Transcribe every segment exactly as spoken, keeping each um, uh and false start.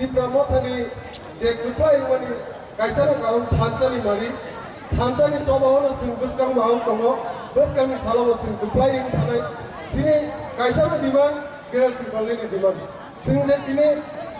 Tipra Mothani je kwchai wngmani kaisa no karon thansa ni mari, thansa ni choba o no chwng bwskang ma wng tongo, bwskang ni salo bo chwng kwplai wng thanai, chini kaisa no demand, Greater Tipraland ni demand. Chwng je tini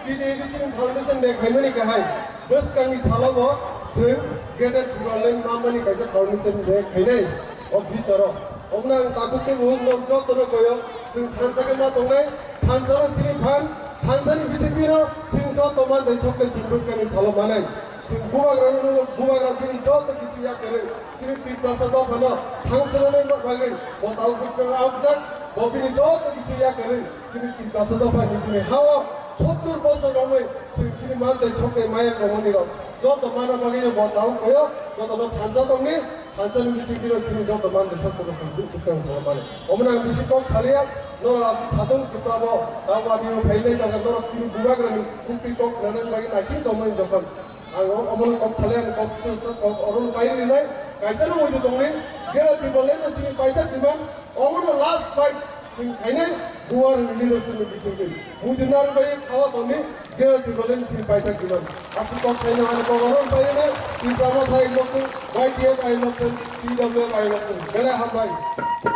T T A D C ni foundation day khaimani kahai, bwskang ni salo bo chwng Greater Tipraland mamani kaisa foundation day khainai. O bisaro. Omna ang tabuk tei buhuk nok joto no koyo. Chwng thansa khe ma tongnai. Thansa no sini phan. Thansa ni bisingtwi no chwng joto man dai sok tei chwng bwskang ni salo manai. Chwng bubagra no, bubagra bini joto kisi ya kwrwi. Chini Tiprasa dopha no thansa no nai bagwi. Bo tau bwskang aukjak. Bo bini joto kisi ya kwrwi. Chini Tiprasa dopha ni chini hao sottur bosor romwi chwng chini man tei sok tei maya komoni rok. Joto mana bagwi no bo tau koyo. Joto no thansa tongni. Thansa ni bisingtwi no chini joto man tei sok tei chwng bwskang salo mani. Omo nang bisi kok saliya, norok aswk satung Tripura bo, tamo ani o phainai tangkha norok chini bubagra ni bukti kok nanang bagwi naising tongmani jokhon. Ang o-, omo no kok saliya ni kok se, se, kok oro no pairi rinai, kaisa no muitu tongni, Greater Tipraland no chini paithak demand, omo no last fight, chwng khainai, duar ni leadership ni bisingtwi. Muitu narwk bai khawa tongni, Greater Tipraland ni chini paithak demand. Aswk kok saino ani kok oro no pairi rinai, Tripura Motha I love you, Y T F I love you, T W F I love you. Belai hambai.